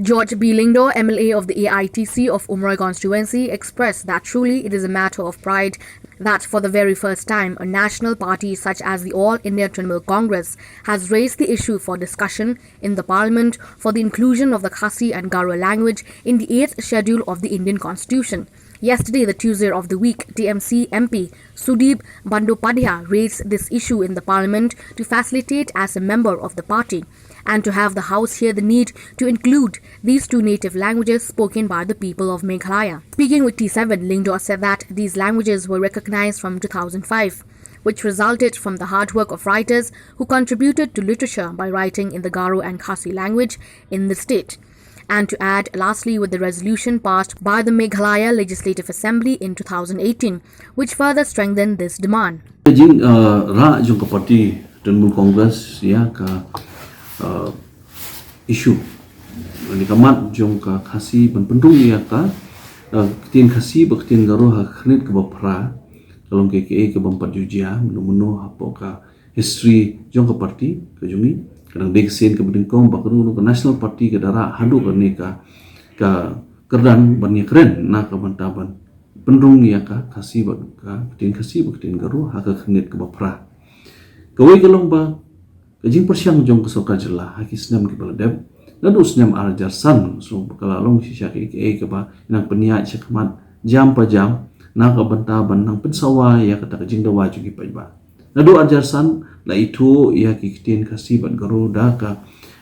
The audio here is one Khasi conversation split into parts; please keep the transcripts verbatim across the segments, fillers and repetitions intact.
George B. Lyngdoh, M L A of the A I T C of Umroi constituency, expressed that truly it is a matter of pride that for the very first time a national party such as the All India Trinamool Congress has raised the issue for discussion in the parliament for the inclusion of the Khasi and Garo language in the eighth schedule of the Indian constitution. Yesterday, the Tuesday of the week, T M C M P Sudeep Bandopadhyay raised this issue in the parliament to facilitate as a member of the party and to have the House hear the need to include these two native languages spoken by the people of Meghalaya. Speaking with T seven, Lyngdoh said that these languages were recognized from two thousand five, which resulted from the hard work of writers who contributed to literature by writing in the Garo and Khasi language in the state. And to add, lastly, with the resolution passed by the Meghalaya Legislative Assembly in two thousand eighteen, which further strengthened this demand. Ka jing uh, rah jong ka party Trinamool Congress ïa ka uh, issue ni ka mat jong ka Khasi ban pynrung ïa ka uh, ktien Khasi bad ktien Garo ha ka khyrnit kaba phra. Ka long kaei kaei kaba ym pat ju jia mynno mynno hapoh ka history jong ka party ka jong ngi. Ka dang dei ka sien kaba nyngkong ba ka dang ka National Party ka da rah haduh kane ka ka kyrdan ban ïakren na ka bynta ban pynrung ïa ka Khasi bad ka ktien Khasi bad ktien Garo ha ka khyrnit kaba phra. Kawei ka long ba ka jingpyrshang jong ka sorkar jylla ha ki snem kiba la dep, naduh snem ar hajar san, so ka la long shisha kaei kaei kaba nang pynïaid shakhmat jam pa jam na ka bynta ban nang pynsawa ïa kata ka jingdawa jong ki paidbah. Naduh ar hajar san la ithuh ïa ki ktien Khasi bad Garo da ka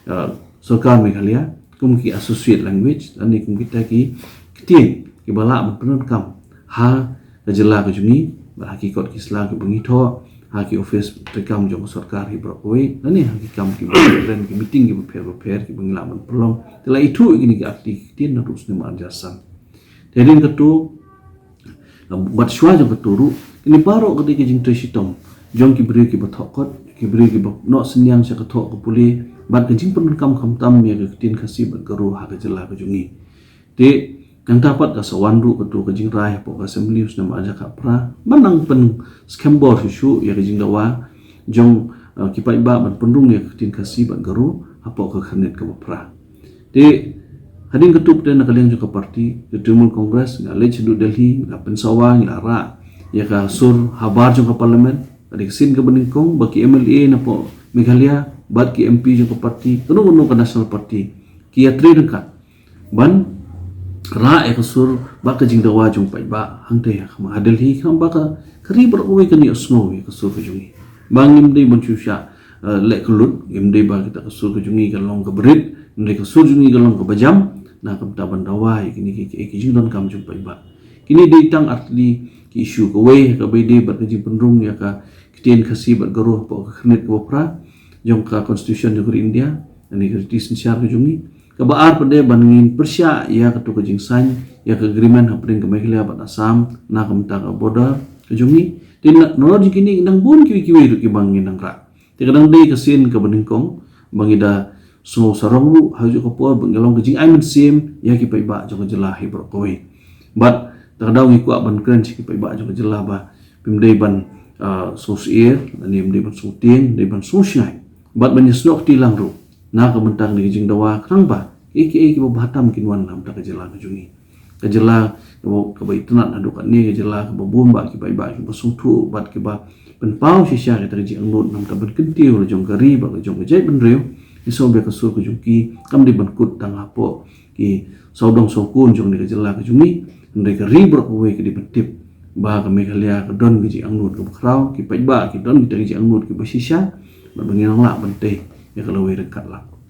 uh, sorkar Meghalaya kum ki associate language lane kum kita ki ktien kiba lah ban pyndonkam ha ka jylla ka jong ngi bad ha ki kot ki sla kiba ngi thoh, ha ki office treikam jong ka sorkar hi baroh kawei lane ha ki kam kiba pher, ki meeting kiba pher ba pher kiba ngi lah ban pynlong. Te la ithuh ïa kine ki arti ki ktien naduh snem ar hajar san. Te hadien katu bad shuwa jong katu ruh, kine baroh ka dei ka jingtrei shitom jong ki briew kiba thoh kot, ki briew kiba noh synñiang sha ka thoh ka pule bad ka jingpyndonkam khamtam ïa ka ktien Khasi bad Garo ha ka jylla ka jong ngi. Te nangta pat ka sa wan ruh katu ka jingrai hapoh ka assembly u snem ar hajar khatphra ban nang pynskhem bor shuh shuh ïa ka jingdawa jong uh, ki paidbah ban pynrung ïa ka ktien Khasi bad Garo hapoh ka khyrnit kaba phra. Te hadien katu pat na ka liang jong ka party ka Trinamool Congress nga leit sha New Delhi, nga pynsawa, nga rah ïa ka sur habar jong ka parliament. Ka dei ka sien kaba nyngkong ba ki M L A napoh Meghalaya bad ki M P jong ka party kano kano ka national party ki ïatrei ryngkat ban rah ïa ka sur bad ka jingdawa jong paidbah hangtei ha khmat ha Delhi khnang ba ka ri baroh kawei kan ïohsngew ïa ka sur ka jong ngi. Ba ngim dei ban shu shah uh, leh ka lut, ngim dei ba kita ka sur ka jong ngi ka long kaba rit, hynrei ka sur jong ngi ka long kaba jam na ka bynta ban dawa ïa kine ki ki jingdonkam jong paidbah. Kine dei tang ar tylli ki issue. Kawei kaba ïadei bad ka jingpynrung ïa ka ktien Khasi bad Garo hapoh ka khyrnit kaba phra jong ka constitution jong ka ri India, lane ka riti synshar ka jong ngi. Kaba ar pat de ban ngin pyrshah ïa katu ka jingsaiñ ïa ka agreement hapdeng ka Meghalaya bad Assam na ka bynta ka border ka jong ngi. Te na nalor jong kine nang bun kiwei kiwei ruh kiba ngin nang rah. Te ka dang dei ka sien kaba nyngkong ba ngi da sngew sarong ruh ha kajuh ka por ba ngi long ka jingai mynsiem ïa ki paidbah jong ka jylla hi baroh kawei. Bad da ka daw ngi kwah ban kren sha ki paidbah jong ka jylla ba phim dei ban uh, sngew syier, lane phim dei ban sngew tieng, phim dei ban sngew shngaiñ. Bad ban ïasnoh kti lang ruh na ka bynta kane ka jingdawa khnang ba kiei kiei kiba bha tam kin wan na ka bynta ka jylla ka jong ngi. Ka jylla kaba, kaba itynnad haduh katne, ka jylla kaba bun bah ki paidbah kiba sngewthuh bad kiba pynpaw shisha kita ka jingangnud na ka bynta ban kyntiew la jong ka ri bad la jong ka jaitbynriew. Ngi sngew ba ka sur ka jong ki kam dei ban kut tang hapoh ki sawdong sawkun jong kane ka jylla ka jong ngi, hynrei ka ri baroh kawei ka dei ban tip ba ka Meghalaya ka don ka jingangnud kaba khraw, ki paidbah ki don kita ka jingangnud kaba shisha, bad ba ngin nang lah ban tei ïa ka lawei ryngkat lang.